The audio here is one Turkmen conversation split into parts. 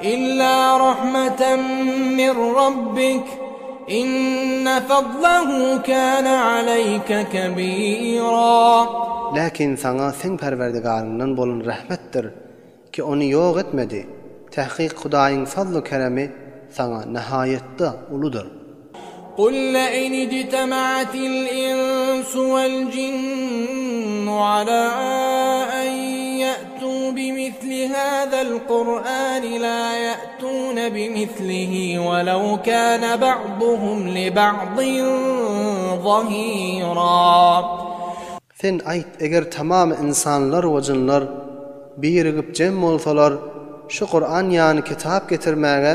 Illa rahmeten min rabbik, inne fadlehu kâne aleyke kebîrâ. Läkin saňa seň Perwerdigaryňdan bolan rehmetdir ki ony ýok etmedi, tähkyk Hudaýyň fazlu-keremi saňa nahaýatda uludyr. Kul lein ijtema'atil insu wal jinnu ala en ye'tu bimithli hazal Kur'ani la ye'tune bimithlihi welew kana ba'duhum li ba'din zahira. Sen aýt, eger tamam ynsanlar we jynlar birigip jem bolsalar, şu Kuran ýany kitap getirmäge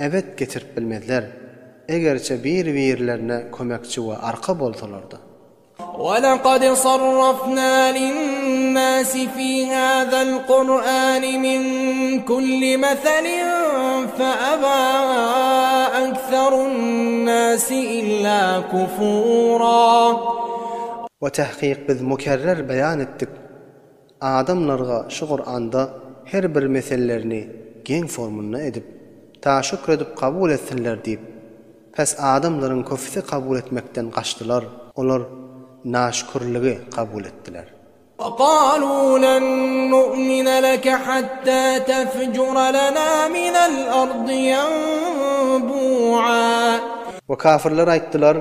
ebet getirip bilmezler, egerçe bir-birlerine kömekçi we arka bolsalar-da. وَلَقَدْ صَرَّفْنَا لِلنَّاسِ فِي هَذَا الْقُرْآنِ مِنْ كُلِّ مَثَلٍ فَأَبَى أَكْثَرُ النَّاسِ إِلَّا كُفُورًا. We tahkyk biz mükerrer beýan etdik adamlarga şu Kuranda her bir mesellerini geň formunda edip, ta şükredip kabul etsinler diýip. Pes adamlaryň köpüsi kabul etmekden gaçdylar, olar naşükürligi kabul etdiler. وَقَالُوا لَن نُّؤْمِنَ لَكَ حَتَّىٰ تَفْجُرَ لَنَا مِنَ الْأَرْضِ يَنبُوعًا. We kafirler aýtdylar,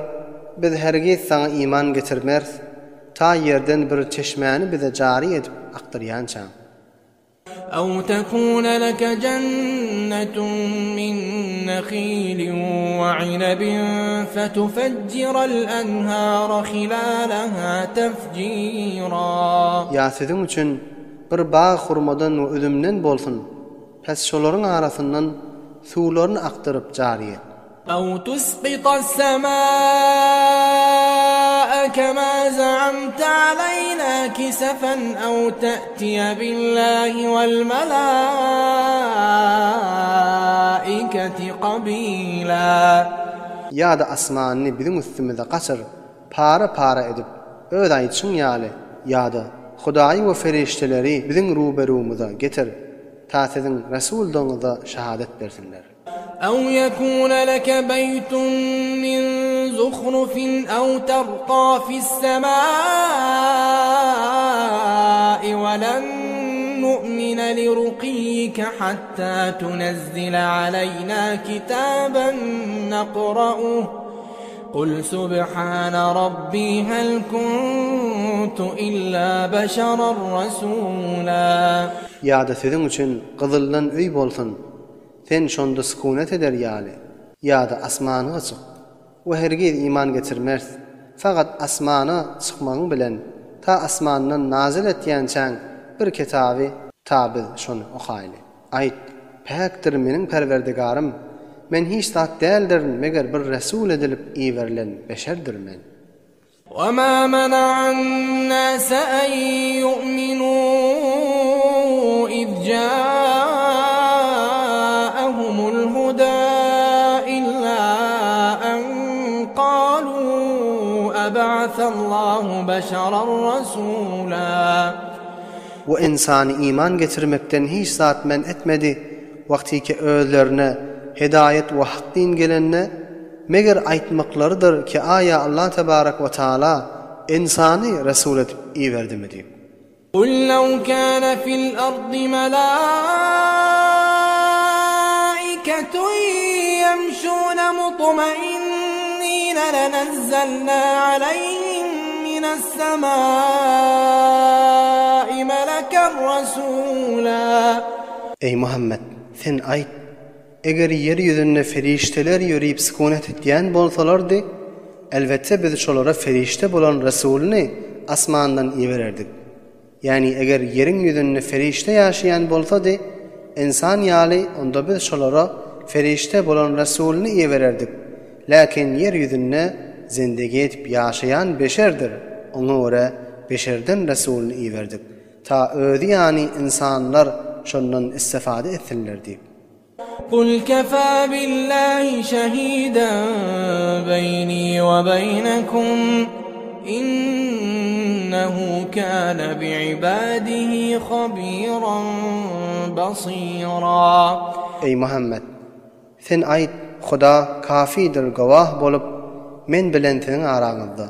Biz hergiz saňa iman getirmeris, ta ýerden bir çeşmäni bize jary edip akdyrýançaň. Aw tekune leke jennetun min nehilin we inebin fetufejjiral enhara hilalaha tefjira. Ýa siziň üçin bir bag hurmadan we üzümden bolsun, pes şolaryň arasyndan suwlaryny akdyryp jary et. Aw tusqitas-semâ'e kemâ za'amte aleýnâ kisefen aw te'tiye billâhi wel-melâiketi qabîlâ. Ýa-da asmanyny biziň üstümize gaçyr, para-para edip, öz aýdyşyň ýaly, ýa-da Hudaýy we perişdeleri biziň ruberumyza getir, ta siziň resuldygyňyza şahadat bersinler. Aw ýekune leke beýtun min zuhrufin aw terka fis-semâi we len nu'mine lirukiyyike hattâ tunezzile aleýnâ kitâben nekra'uh. Kul subhane Rabbi hel kuntu illa beşeren rasûlâ. Ýa-da siziň üçin gyzyldan öý bolsun, Sen şonda sukunet eder ýaly, ýa-da asmanyga çyk. We hergiz iman getirmeris. Fakat asmana çykmagyň bilen, ta asmandan nazyl etýänçäň bir kitaby, ta biz şony okaýly. Aýt, Päkdir meniň Perwerdigarym, men hiç zat däldirin, meger bir resul edilip iberilen beşerdir men. وَمَا مَنَعَ النَّاسَ أَن يُؤْمِنُوا إِذْ جَاءَهُمُ الْهُدَىٰ إِلَّا أَن قَالُوا أَبَعَثَ اللَّهُ بَشَرًا رَّسُولًا. We ynsany iman getirmekden hiç zat men etmedi, wagtyky özlerine hedaýat we hak din gelende, Meger aýtmaklarydyr ki aýa Allah tebarek we taala ynsany resul edip iberdimi diýip. Kul lew kâne fil ardy melâiketun yemşûne mutmainnîne lenezzalnâ aleyhim mine's-semâi meleken resûlâ. Eý Muhammet, sen aýt, Eger ýer ýüzünde perişdeler ýörip sukunet etýän bolsalardy, elbetde biz şolara perişde bolan resulyny asmandan ibererdik. Ýagny eger ýeriň ýüzünde perişde ýaşaýan bolsady, ynsan ýaly onda biz şolara perişde bolan resulyny ibererdik. Läkin ýer ýüzünde zindegi edip ýaşaýan beşerdir, oňa görä beşerden resulyny iberdik. Ta özi ýany ynsanlar şondan istifade etsinler diýip. Kul kefa billahi şehiden beýni we beýnekum innehu kâne bi'ibâdihi habîran basîrâ. Eý, Muhammet! Sen aýt, Huda kafidir gowah bolup men bilen siziň araňyzda.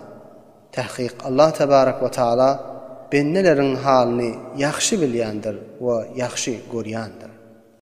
Tahkyk Allah tebarek we taala bendeleriň halyny ýahşy bilýändir we ýahşy görýändir.